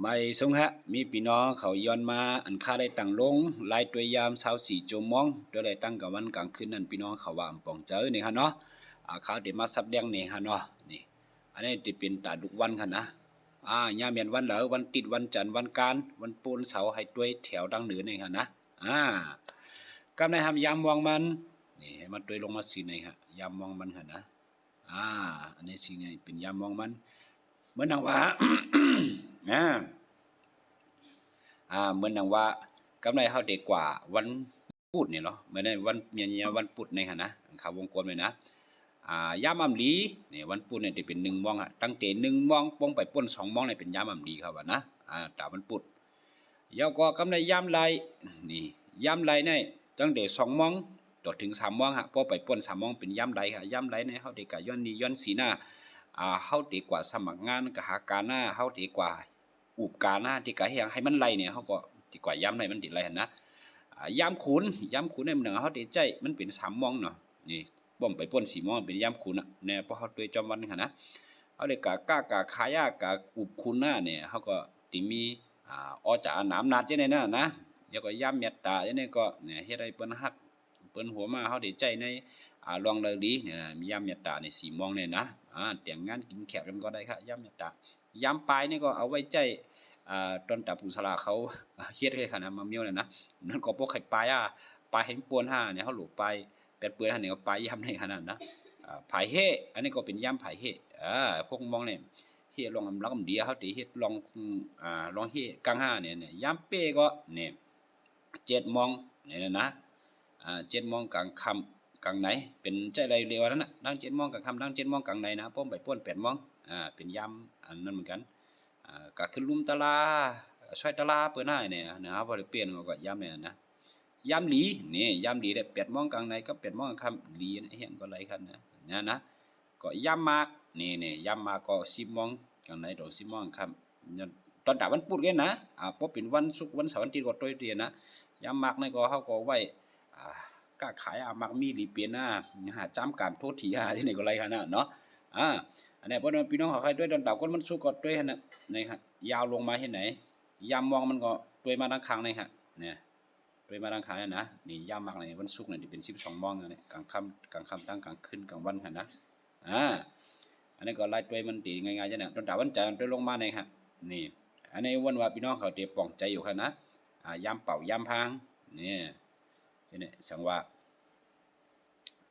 ໄໝ່ສຸງຮະ ມີພີ່ນ້ອງເຂົາຢ້ອນມາ ອັນຂ້າໄດ້ຕັ້ງລົງລາຍຕົວຍາມຊາວສີ່ຊົ່ວໂມງ ຕົວລາຍຕັ້ງກາງວັນກາງຄືນນັ້ນ ພີ່ນ້ອງເຂົາວ່າອຳປອງໃຈນີ້ຫັ້ນເນາະ. ອາ ຂ້າໄດ້ມາສັບແດງນີ້ຫັ້ນເນາະ. ນີ້ ອັນນີ້ຈະເປັນຕາດຸກວັນຫັ້ນນະ. ອາ ຍາມແມ່ນວັນເລີ ວັນຕິດ ວັນຈັນ ວັນການ ວັນພຸດ ວັນເສົາ ໃຫ້ຕົວຍແຖວດັ່ງເດີນີ້ຫັ້ນນະ. ອາ ກຳໄດ້ຫາມຍາມມອງມັນ ນີ້ ໃຫ້ມັນຕົວຍລົງມາຊີ້ນະ ຍາມມອງມັນຫັ້ນນະ. ອາ ອັນນີ້ຊີ້ໃຫຍ່ເປັນຍາມມອງມັນ ເໝືອນດັ່ງວ່າ ອາ ອາ ເໝືອນດັ່ງວ່າ ກຳໄດ້ເຮົາເດກວ່າວັນພຸດນີ້ເນາະ ແມ່ນວັນ ແມ່ນຍາມວັນພຸດນີ້ຫັ້ນນະ ຂ້າວົງກົມໄວ້ນະ. ອາ ຍາມອຳລີ ນີ້ ວັນພຸດນີ້ຈະເປັນໜຶ່ງໂມງ ຕັ້ງແຕ່ໜຶ່ງໂມງປົງໄປປົນສອງໂມງນີ້ເປັນຍາມອຳລີ ເຂົາວ່ານະ ອາ ຕາມວັນພຸດ. ແລ້ວກໍກຳໄດ້ຍາມໄລ ນີ້ ຍາມໄລນີ້ຕັ້ງແຕ່ສອງໂມງຕໍ່ເຖິງສາມໂມງ ພໍໄປປົນສາມໂມງເປັນຍາມໄລ. ຍາມໄລນີ້ເຮົາເດກະຍ້ອນໜີ້ຍ້ອນສິນນະ ອາ ເຮົາເດກວ່າສະໝັກງານ ກະຫາການນະ ເຮົາເດກວ່າອູບການນະ ເດກະເຮັດຫຍັງໃຫ້ມັນໄລນີ້ ເຮົາກໍເດກວ່າຍາມໄລມັນເດໄລຫັ້ນນະ. ອາ ຍາມຄູນ ຍາມຄູນນີ້ເຮົາເດໃຊ້ມັນເປັນສາມໂມງເນາະ ນີ້ ປ້ອມໄປປົນສີ່ໂມງເປັນຍາມຄູນນະ ແນ່ ເພາະເຮົາຕົວຍຈອມວັນຫັ້ນນະ. ເຮົາເດກະຄ້າກາຂາຍ ອາ ກະອຸບຄຸນນະ ນີ້ ເຮົາກໍຕິມີ ອາ ອໍຈາອານາອຳນາດຈັ່ງໃດນັ້ນນະ. ແລ້ວກໍຍາມແມັດຕາຈັ່ງໃດກໍ ນີ້ ເຮັດໃຫ້ເພິ່ນຮັກເພິ່ນຫົວມາ ເຮົາໄດ້ໃຊ້ໃນ ອາ ລ່ວງເລີດີ ນີ້ນະ ຍາມແມັດຕານີ້ສີ່ໂມງນີ້ນະ. ອາ ແຕ່ງງານກິນແຂກກັນກໍໄດ້ ຍາມແມັດຕາ. ຍາມປາຍນີ້ກໍເອົາໄວ້ໃຊ້ ອາ ຕອນຕາປູສາລາເຂົາເຮັດໃຫ້ຫັ້ນນະ ມາມຽວນັ້ນນະ. ນັ້ນກໍພວກໃຫ້ປາຍ ອາ ປາຍໃຫ້ມັນປ່ວນຫັ້ນ ເຮົາໂຫຼປາຍ ແປດເປີນຫັ້ນນີ້ກໍປາຍຍາມໃນຂະໜາດນະ. ອາ ຜາຍເຮ ອັນນີ້ກໍເປັນຍາມຜາຍເຮ ອາ ຫົກໂມງນີ້ ເຮລ່ອງອຳລັກອຳເດຍ ເຮົາໄດ້ເຮັດລ່ອງ ອາ ລ່ອງເຮກາງຫານີ້ ຍາມເປ້ກໍນີ້ ເຈັດໂມງນີ້ນະ ອາ ເຈັດໂມງກາງຄ່ຳກາງໃນ ເປັນໃຈໄລເລວນັ້ນນະ ຕັ້ງເຈັດໂມງກາງຄ່ຳ ຕັ້ງເຈັດໂມງກາງໃນນະ ປ້ອມໄປປົນແປດໂມງ ອາ ເປັນຍາມອັນນັ້ນເໝືອນກັນ. ອາ ກະຂຶ້ນລຸ່ມຕະລາ ຊ່ອຍຕະລາເປີນໃຫ້ແດ່ນະ ເຮົາບໍ່ໄດ້ປ່ຽນ ເຮົາກໍຍາມນີ້ນະ. ຍາມຫຼີ ນີ້ ຍາມຫຼີໄດ້ແປດໂມງກາງໃນກັບແປດໂມງກາງຄ່ຳ ຫຼີນະ ເຮັດຫຍັງກໍໄດ້ຄັນນະ ນະ ນະ ກໍຍາມໝາກ ນີ້ ນີ້ ຍາມໝາກກໍສິບໂມງກາງໃນ ເຖິງສິບໂມງກາງຄ່ຳ ຕອນຕາວັນພຸດເດ້ນະ. ອາ ພໍເປັນວັນສຸກ ວັນເສົາ ວັນອາທິດກໍຕົວຍເດນະ. ຍາມໝາກນີ້ກໍ ເຮົາກໍໄວ້ ອາ ຄ້າຂາຍ ອາ ໝາກມີຫຼີເປັນນະ ຫາຈາມການໂທຖີຫາທີ່ນີ້ກໍໄດ້ຫັ້ນນະເນາະ. ອາ ອັນນີ້ເພິ່ນວ່າພີ່ນ້ອງເຮົາໃຜຕົວຍຕອນຕາວັນສຸກກໍຕົວຍຫັ້ນນະ ນີ້ ຍາວລົງມາເຮັດໃດ ຍາມມອງມັນກໍຕົວຍມາທາງຂ້າງນີ້ຫັ້ນ ນີ້ ຕົວຍມາທາງຂ້າງນີ້ນະ. ນີ້ຍາມໝາກນີ້ ວັນສຸກນີ້ຈະເປັນສິບສອງໂມງ ອັນນີ້ກາງຄ່ຳ ກາງຄ່ຳ ທັງກາງຄືນກາງວັນຫັ້ນນະ. ອາ ອັນນີ້ກໍລາຍຕົວຍມັນຕີງ່າຍໆຈັ່ງນັ້ນ ຕອນຕາວັນຈັນຕົວຍລົງມານີ້ ນີ້ ອັນນີ້ເວົ້າວ່າພີ່ນ້ອງເຂົາເດປອງໃຈຢູ່ຫັ້ນນະ. ອາ ຍາມເປົ່າຍາມພາງ ນີ້ ຈັ່ງນີ້ ສັງວ່າ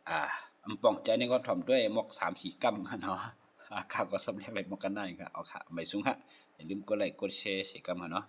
ອາ ອຳປອງໃຈນີ້ກໍຖ່ອມດ້ວຍໝວກສາມສີ່ກ້ຳຫັ້ນເນາະ. ອາ ຂ້າກໍສຳເລັດໄດ້ໝວກກັນໜາວ ເອົາ ໄໝ້ສຸງຮະ ຢ່າລືມກົດໄລກົດແຊເສກຳຫັ້ນເນາະ.